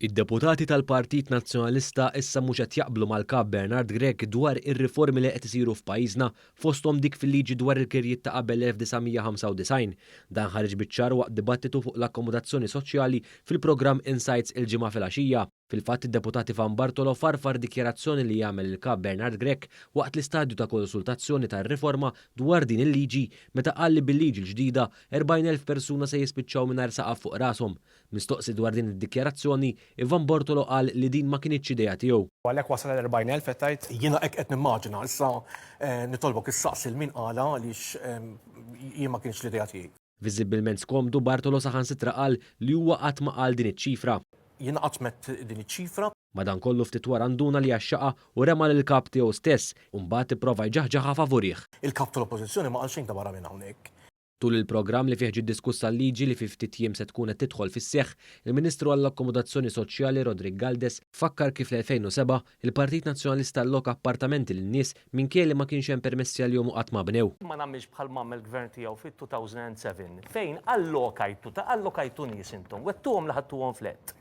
Id-deputati tal-Partit Nazzjonalista issa mhux qed jaqblu mal-Kap Bernard Grech dwar ir-riformi li qed isiru f'pajjiżna fosthom dik fil-liġi dwar il-kirjiet ta' qabel l-1995. Dan ħareġ biċ-ċar waqt dibattitu fuq l-akkomodazzjoni soċjali fil-programm Insights il-Ġimgħa filgħaxija. Fil-fatt id-deputat Ivan Bartolo farfar dikjarazzjoni li għamel il-Kap Bernard Grech waqt l-istadju ta' konsultazzjoni tar-riforma dwar din il-liġi meta qal li bil-liġi l-ġdida 40,000 persuna se jispiċċaw mingħajr saqaf fuq rashom. Mistoqsi dwar din id-dikjarazzjoni, Ivan Bortolo qal li din ma kinitx idea tiegħu. U għalhekk wasal għal 40,000 qed tgħid? Jiena hekk qed nimmaġina. Issa nitolbok issaqsi 'l min qalha għaliex jien ma kinitx l-idea tiegħi. Viżibbilment skomdu, Bartolo saħansitra qal li huwa qatt ma qal din iċ-ċifra. Jiena qatt m'għedt din iċ-ċifra. Madankollu ftit wara nduna li għaxxaqha u rema lill-Kap tiegħu stess u mbagħad ipprova jġaħġaħha favurih. Il-Kap tal-Oppożizzjoni ma qal xejn ta' barra minn hawnhekk. Tul il-programm li fih ġiet diskussa l-liġi li fi ftit jiem se tkun qed tidħol fis-seħħ, il-Ministru għall-Akkomodazzjoni Soċjali Roderick Galdes fakkar kif fl-2007 il-Partit Nazzjonalista alloka appartamenti lin-nies minkejja li ma kienx hemm permessi għalihom u qatt ma bnew. Ma nagħmilx bħal m'għamel gvern tiegħu fit-2007 fejn allokajtu ta' allokajtu nies intom, wegħdtuhom li ħadtuhom flat.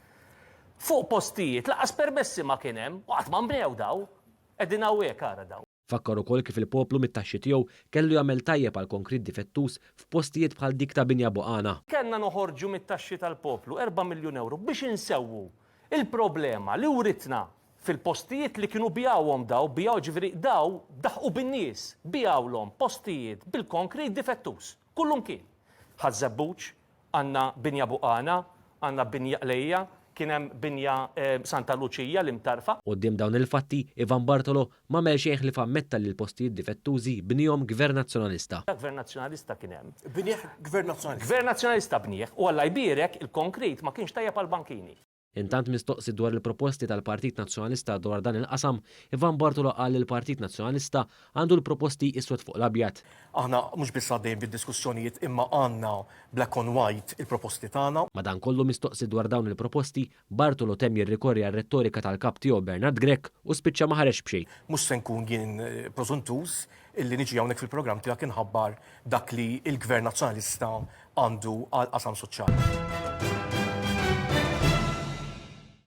Fuq postijiet lanqas permessi ma kien hemm u qatt ma nbnew daw. Qegħdin hawnhekk ara daw. Fakkar ukoll kif il-poplu mit-taxxi tiegħu kellu jagħmel tajjeb għall-konkrit difettuż f'postijiet bħal dik ta' Binja Buqana. Kellna noħorġu mit-taxxi tal-poplu erba' miljun ewro biex insewwu l-problema li writna fil-postijiet li kienu biegħuhom daw, biegħu jiġifieri daw daħqu bin-nies, biegħulhom postijiet bil-konkrit difettuż. Kullumkien. Ħaż-Żebbuġ, Għandna binja Buqana, għandna binja Qlejja, kien hemm binja Santa Luċija, l-Imtarfa. Quddiem dawn il-fatti, Ivan Bartolo m'għamel xejn ħlief ammetta li l-postijiet difettużi bniehom Gvern Nazzjonalista. Gvern Nazzjonalista kien hemm. Bnieh Gvern Nazzjonalista. Gvern Nazzjonalista bnieh u Alla jbierek il-konkrit ma kienx tajjeb għall-bankini. Intant mistoqsi dwar il-proposti tal-Partit Nazzjonalista dwar dan il-qasam, Ivan Bartolo qal li l-Partit Nazzjonalista għandu l-proposti iswed fuq l-abjad. Aħna mhux biss għaddejjin bid-diskussjonijiet imma għandna black on white il-proposti tagħna. Madankollu mistoqsi dwar dawn il-proposti, Bartolo temm jirrikorri għar-rettorika tal-Kap tiegħu Bernard Grech u spiċċa ma ħareġ b'xejn. Mhux se nkun jien prożuntuż illi niġi hawnhekk fil-programm tiegħek inħabbar dak li l-Gvern Nazzjonalista għandu għall-qasam soċjali.